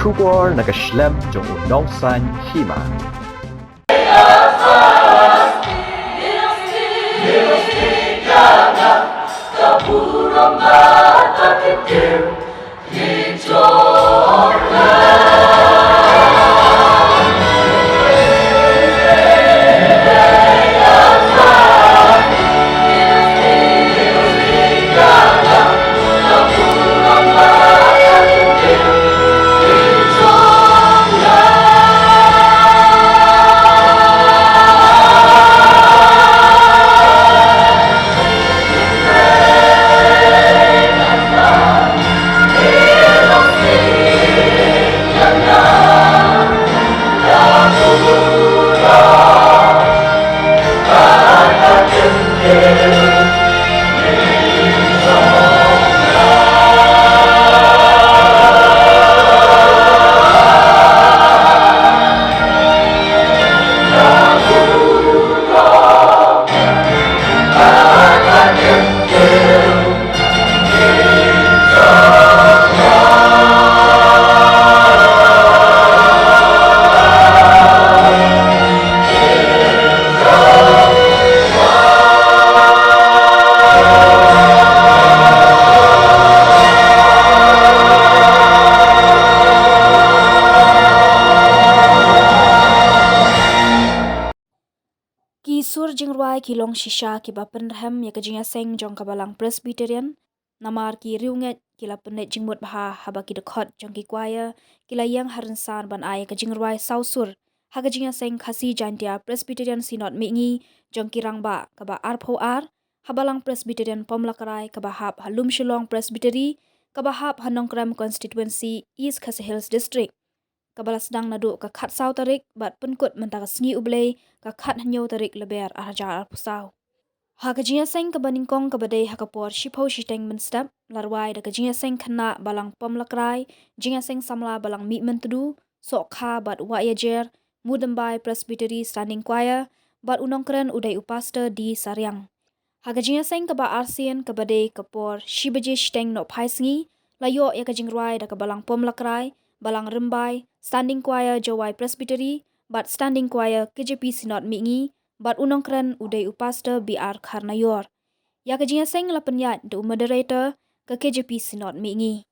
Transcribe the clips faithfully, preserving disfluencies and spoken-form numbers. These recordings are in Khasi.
Khubor na ka shlem jong u Nongsaiñ Hima. Ki sur jingrwai ki long shisha kiba pynrhem ïa ka jingïaseng jong ka Balang Presbyterian, namar ki riewngeit ki la pynleit jingmut bha haba ki dkhot jong ki choir ki la ïeng ha rynsan ban ai ïa ka jingrwai saw sur ha ka jingïaseng Khasi Jaintia Presbyterian Synod Mihngi jong ki rangbah kaba arphew ar ha Balang Presbyterian Pomlakrai kaba hap ha Lumshillong Presbytery kaba hap ha Nongkrem Constituency, East Khasi Hills District, kaba la sdang naduh ka khatsaw tarik bad pynkut mynta ka sngi U Blei ka khathynñiew tarik Lber arhajar arphew saw. Ha ka jingïaseng kaba nyngkong kaba dei ha ka por shiphew shiteng mynstep, la rwai da ka jingïaseng khynnah Balang Pomlakrai, jingïaseng samla Balang Mihmyntdu, Sohkha bad Wahiajer, Mudymbai Presbytery Standing Choir bad u nongkren u dei u Pastor D Sariang. Ha ka jingïaseng kaba arsien kaba dei ka por shi baje shiteng nohphai sngi, la ïoh ïa ka jingrwai da ka Balang Pomlakrai, Balang Rymbai, Standing Choir Jowai Presbytery bad Standing Choir K J P Synod Mihngi, bad u nongkren u dei u Pastor B R Kharnaior. Ïa ka jingïaseng la pynïaid da u moderator ka K J P Synod Mihngi.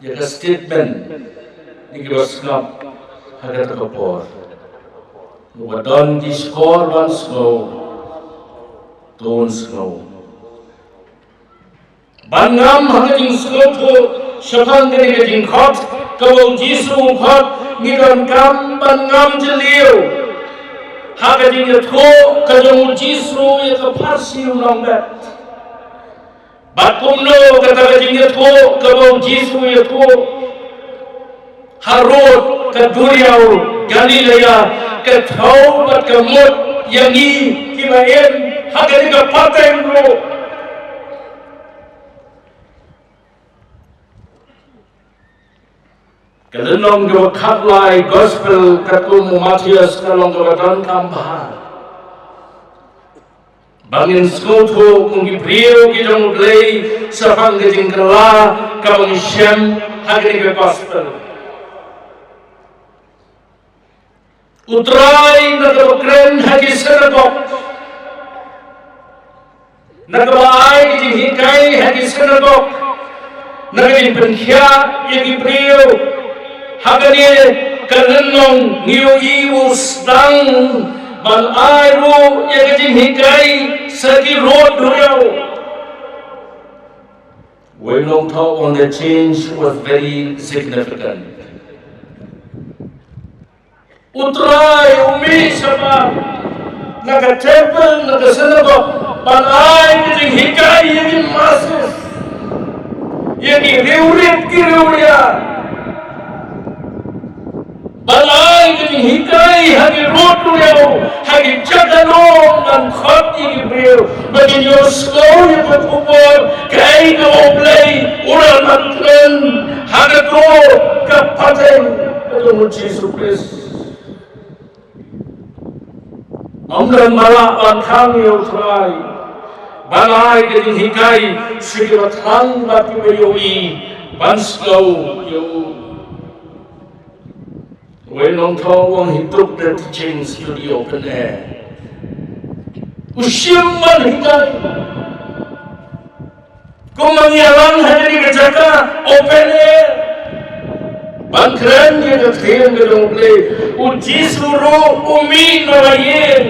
Ïa ka statement na kiba sngap ha kata ka por. Uba don ki shkor ban sngew, to un sngew. Ban ngam ha ka jingsngewthuh shaphang kane ka jingkhot kaba U Jisu u khot, ngi donkam ban ngam jylliew ha ka jingïathuh ka jong U Jisu ïa ka pharshi u nongbet. Bad kumno kata ka jingïathuh kaba U Jisu u ïathuh? Harud ka duriaw Galilea ka thew bad ka mut ïa ngi kiba im ha kane ka pateng ruh. Ka lynnong kaba khatlai Gospel katkum u Mathaios ka long kaba donkam bha ba ngin sngewthuh kum ki briew ki jong U Blei shaphang ka jingkylla kaba ngi shem ha kane ka Gospel. U Trai na kaba kren ha ki synagog, na kaba ai ki jinghikai ha ki synagog, na ka jingpynkhiah ïa ki briew. Ha kane ka lynnong ngi ïohi u sdang ban ai ruh ïa ka jinghikai sha ki rud duriaw. Wei Long Thaw, the change was very significant. U Trai u mih shabar na ka temple, na ka synagogue, ban ai ka jinghikai ïa ki masses, ïa ki riewrit ki riewriat, ban ai ka jinghikai ha ki rud duriaw, ha ki jaka dong, ban khot ïa ki briew ba kin ïohsngew ïa ka khubor kaei kaba U Blei u la kren ha kato ka pateng ka jong U Jisu Khrist. Ym don ba lah ban khang ïa U Trai ban ai ka jinghikai sha kiba thrang bad kiba ïohi ban sngew ïa u. Wei Long Thaw u ong, he took the teachings to the open air. U shim ban hikai. Kumba ngi ïalang ha kane ka jaka open air ban kren ïa ka ktien ka jong U Blei, U Jisu ruh u mih na la ïing.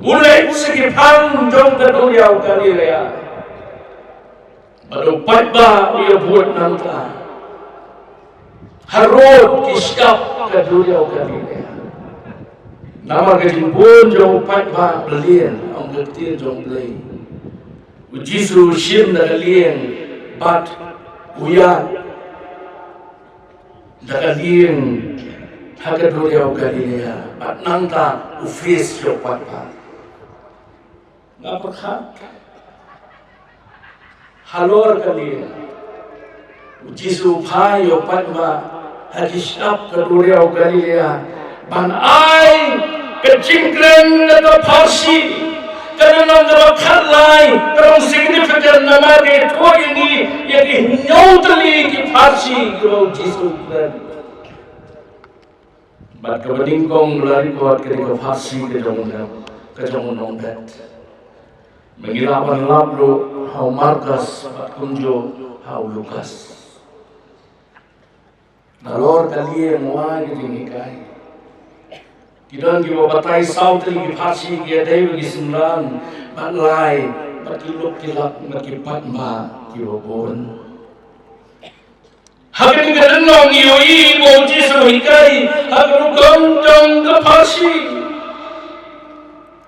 U leit sha ki phang jong ka duriaw Galilea. Bad u paidbah u ïabud nangta harud ki shyiap ka duriaw Galilea. Namar ka jingbun jong u paidbah ba lieng, ong ka ktien jong U Blei, U Jisu u shim na ka lieng bad u ïaid na ka lieng ha ka duriaw Galilea, bad nangta u face ïa u paidbah. Nga pyrkhat halor kane, u Jisu u phai ïa u paidbah ha ki shnat ka duriaw Galilea ban ai ka jingkren na ka pharshi. Ka lynnong kaba khatlai ka long significant namar ka ïathuh ïa ngi ïa ki hynñiew tylli ki pharshi kiba u Jisu u kren. Bad kaba nyngkong ba la record ka dei ka pharshi ka jong u nong, ka jong u nongbet. Ma ngi lah ban lap ruh ha u Markos bad kumjuh ha u Lukas. Nalor kane ngi ïohi ka jinghikai. Ki don kiba batai saw tylli ki pharshi, ki ïadei bad ki synran, bad lai bad ki lok ki lak bad ki paidbah kiba bun. Ha kane ka lynnong ngi ïohi ba u Jisu u hikai ha ka rukom jong ka pharshi.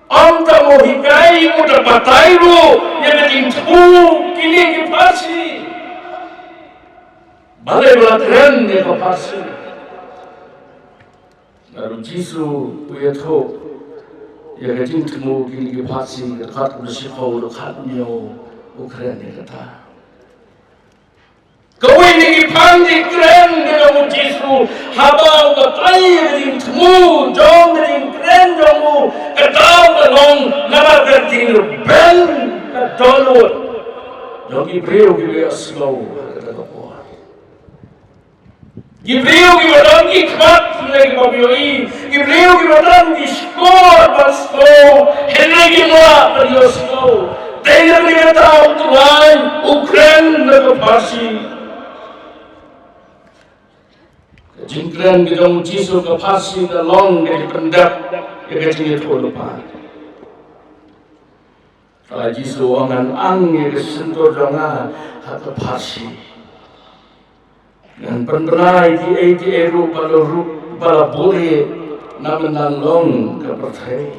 Ym tang u hikai, u da batai ruh ïa ka jingthmu kine ki pharshi. Balei ba la kren ïa ka pharshi? Bad u Jisu u ïathuh ïa ka jingthmu kine ki pharshi, ka dkhot kaba shiphew, ka dkhot hynñiew, u kren ïa kata. Kawei na ki phang jingkren ka jong u Jisu haba u batai ïa ka jingthmu jong ka jingkren jong u, ka daw ka long namar ka jingrben ka dohnud jong ki briew kiba ïohsngew ha kata ka por. Ki briew kiba don ki khmat hynrei kim ïohi, ki briew kiba don ki shkor ban sngew hynrei kim lah ban ïohsngew. Dei na kane ka daw u Trai u kren na ka pharshi. Ka jingkren ka jong u Jisu ka pharshi ka long ka jingpyndep ïa ka jingïathuhlypa. Ka la Jisu u ong, ngan ang ïa ka shyntur jong nga ha ka pharshi. Ngan pynbna ïa kiei kiei ruh ba la ruh, ba la buhrieh na bynta long ka pyrthei.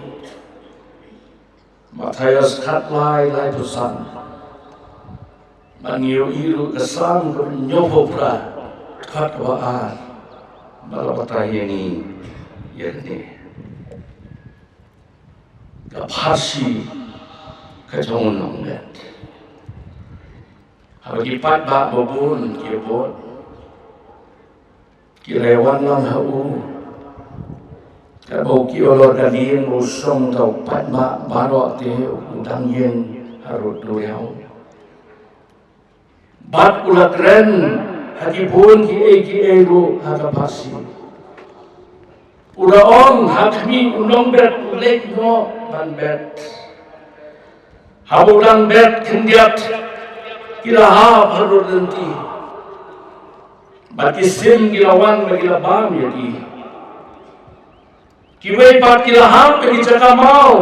Mathaios khatlai, laiphew san. Bad ngi ïohi ruh ka Salm kaba hynñiewphew phra, dkhot kaba ar, ba la batai ïa ngi ïa kane. Ka pharshi ka jong u nongbet. Haba ki paidbah ba bun ki bud, ki la wan lang ha u. Katba u kiew halor ka lieng, u shong da u paidbah baroh te, u dang ïeng harud duriaw. Bad u la kren ha ki bun kiei kiei ruh ha ka pharshi. U la ong ha khmih, u nongbet u leit noh ban bet. Haba u dang bet khyndiat, ki la hap harud lynti. Bad ki sim ki la wan bad ki la bam ïa ki. Kiwei pat ki la hap ha ki jaka maw.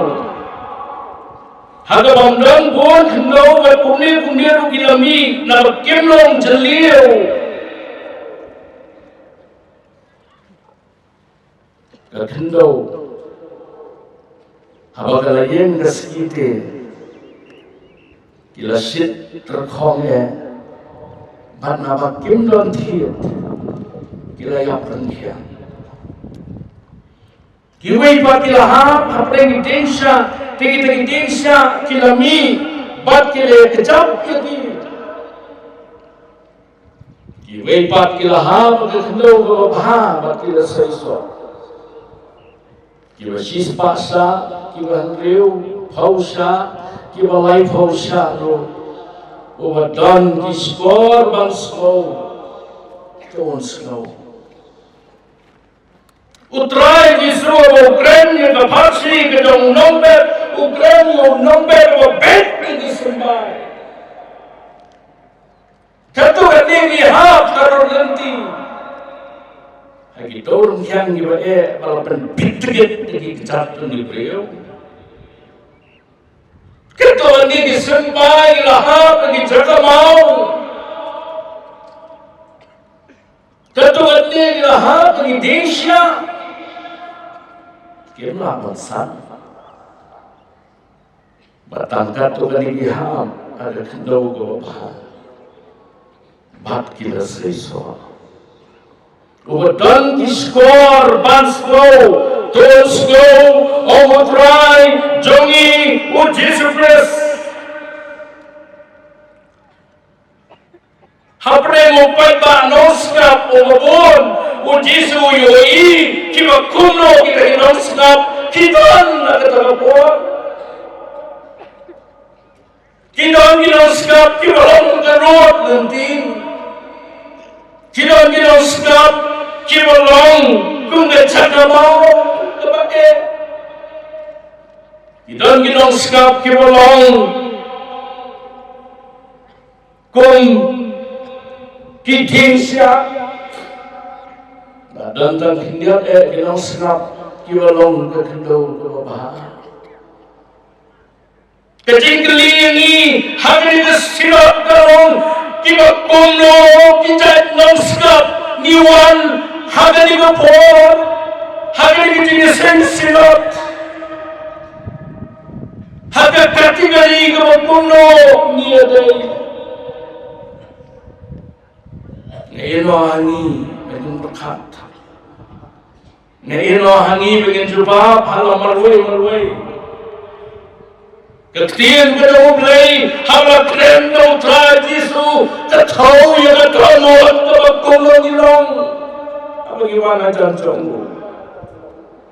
Ha kaba ym don bun khyndew bad kumne kumne ruh ki la mih naba kim long jylliew. Ka khyndew haba ka la ïeng ka sngi te, ki la shit tyrkhong eh, bad naba kim don thied ki la ïap ryngkhiang. Kiwei pat ki la hap hapdeng ki dieng shah, te kita ki dieng shah ki la mih bad ki la kjap ïa ki. Kiwei pat ki la hap ha ka khyndew kaba bha bad ki la seisoh. Kiba shispah shah, kiba hynriewphew shah, kiba laiphew shah ruh. Uba don ki shkor ban sngew, to un sngew. U Trai Jisu haba u kren ïa ka pharshi ka jong u nongbet, u kren ïa u nongbet uba bit ïa ki symbai. Katto katne ngi hap harud lynti. Ha ki dewrung rynkiang kiba eh ba la pynbit tket ïa ki kjat jong ki briew. Katto katne ki symbai la hap ha ki jaka maw. Katto katne ki la hap ha ki dieng shah. Kim lah ban san. Bad tang katto katne ki hap ha ka khyndew kaba bha. Bad ki la seisoh. Uba don ki shkor ban sngew, to un sngew, ong U Trai jong ngi U Jisu Khrist. Hapdeng u paidbah nongsngap uba bun, U Jisu u ïohi kiba kumno kita ki nongsngap ki don ha kata ka por. Ki don ki nongsngap kiba long ka rud lynti. Ki don ki nongsngap kiba long kum ka jaka maw kaba eh. Ki don ki nongsngap kiba long kum ki dieng siah. Ba don tang khyndiat eh ki nongsngap kiba long ka khyndew kaba bha. Ka jingkylli ïa ngi ha kane ka synod ka long, kiba kumno ki jait nongsngap ngi wan ha kane ka por, ha kane ka jingïaseng synod, ha ka category kaba kumno ngi ïadei. Ngi ïoh ha ngi ba ngin pyrkhat. Ngi ïoh ha ngi ba ngin jubab ha la marwei marwei. Ka ktien ka jong U Blei ha la kren da U Trai Jisu ka thaw ïa ka dohnud kaba kumno ngi long. Haba ngi wan hajan jong u.